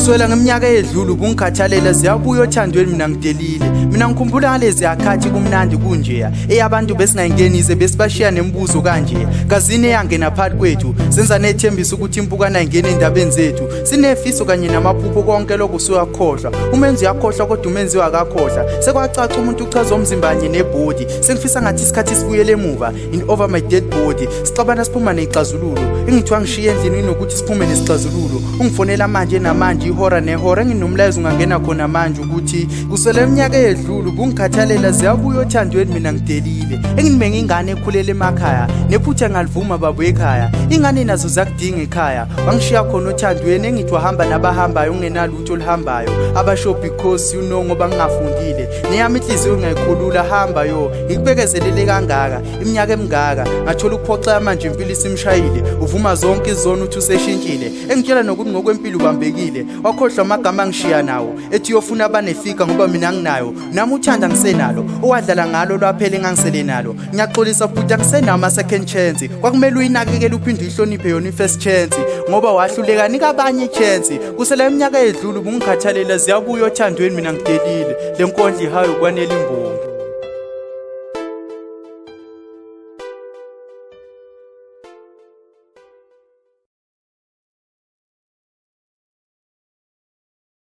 Kuswela ngeminyaka eyedlule ubungikhathalela, ziyabuya othandweni, mina ngidelile. Mina ngikhumbula ngalezi yakhathi kumnandi kunjeya, eyabantu besingayingenise, besibashiya nemibuzo kanje. Kazini eyangena phakathi kwethu, senza nethembisa ukuthi impukana ingene endabeni zethu. Sinefiso kanye namaphupho, konke lokho usuyakhohlwa. Umenzi uyakhohlwa, kodwa umenziwa akakhohlwa. Sekwacaca umuntu uchaza umzimba kanye nebody. Sengifisa ngathi isikhathi sibuyele emuva, in over my dead body. Sixabana siphuma nexazululo, engithiwa ngishiye endlini inokuthi siphume nesixazululo. Ungifonela manje namanje, ihora nehora, enginomlayezo ungangena khona manje ukuthi kusele iminyaka eyedlule ubungikhathalela, ziyabuya othandweni, mina ngidelile. Enginime ingane ekhulele emakhaya, nephutha ngalivuma babo ekhaya, ingane nazo zakudinga ekhaya. Wangishiya khona othandweni, engithi wahamba nabahambayo, ungenalutho oluhambayo, abasho because you know ngoba ngingafundile, neyami inhliziyo ngiyayikhulula. Hamba yo, ngikubekezelele kangaka iminyaka emingaka, ngathola ukuphoxeka. Manje impilo isimshayile, uvuma zonke izono, uthi useshintshile, engitshela nokuthi ngokwempilo ubambekile. Wakhohlwa amagama angishiya nawo, ethi uyofuna abanefika ngoba mina nginayo. Nami uthanda ngisenalo, owadlala ngalo lwaphela, engangisele nalo. Ngiyaxolisa bhuti, akusenawo ama-second chance. Kwakumele uyinakekele, uphinde uyihloniphe yona i-first chance, ngoba wahluleka. Nika abanye i-chance. Kusela iminyaka eyedlule ubungikhathalela, ziyabuya othandweni, mina ngidelile. Le nkondlo ihayo kwanela imbongi.